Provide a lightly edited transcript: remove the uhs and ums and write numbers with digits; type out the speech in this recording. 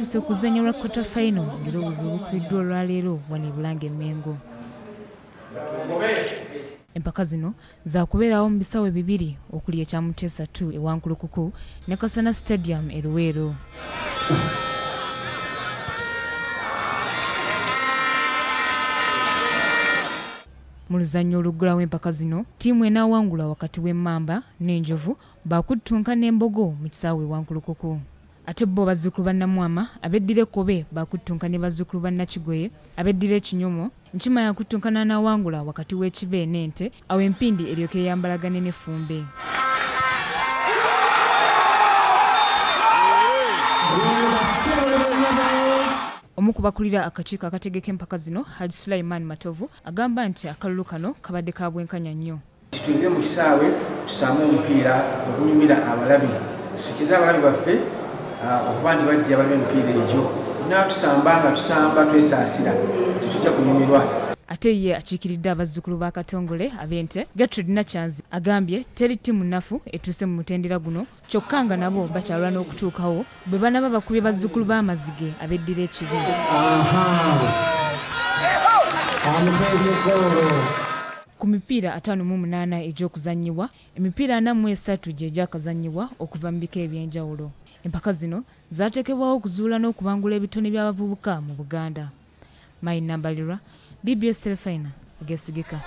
Zituuse ku luzannya lwa quarter final ng'era obululu bukubiddwa olwaleero wano e Bulange e Mmengo. Empaka zino zaakubeerawo mu bisaawe bibiri okuli ekya Muteesa 2 e Wankulukuku ne Kasana Stadium e Luweero. Mu luzannya oluggulawo empaka zino, ttiimu enaawangula wakati w'Emmamba n'Enjovu baakuttunka n'Embogo mu kisaawe e Wankulukuku. Ate bo bazzukulu ba Namwama abeddira Ekkobe baakuttunka ne bazzukulu ba Nakigoye abeddira Ekinyomo. Nkima yakuttunka n'anaawangula wakati w'Ekibe n'Ente, awo Empindi eryoke eyambalagane n'Effumbe. Omu ku bakulira akakiiko akategeka empaka zino, Haji Sulaiman Matovu, agamba nti akalulu kano kabadde ka bwenkanya nnyo. Tuyingire mu kisaawe tusaame omupiira ogunyumira abalabi, tusikize abalabi baffe okuba nti bajja balabe emipiira egyo. Tunaatusamba nga tusamba twesaasira, tetujja kunyumirwa. Ate ye akiikiridde abazzukulu ba Katongole ab'Ente, Gertrude Nakyanzi, agambye teri ttiimu nnafu etuuse mu mutendera guno, kyokka nga nabo bakyalwa n'okutuukawo bwe banaba bakubye bazzukulu b'Amazige abeddira Ekibe. Ku mipiira 58 egy'okuzannyibwa, emipiira 43 gye gyakazannyibwa okuva mu bika eby'enjawulo. Empaka zino zaateekebwawo okuzuula n'okubangula ebitone by'abavubuka mu Buganda. Mayi Nambalirwa, BBS Terefayina, ageesigika.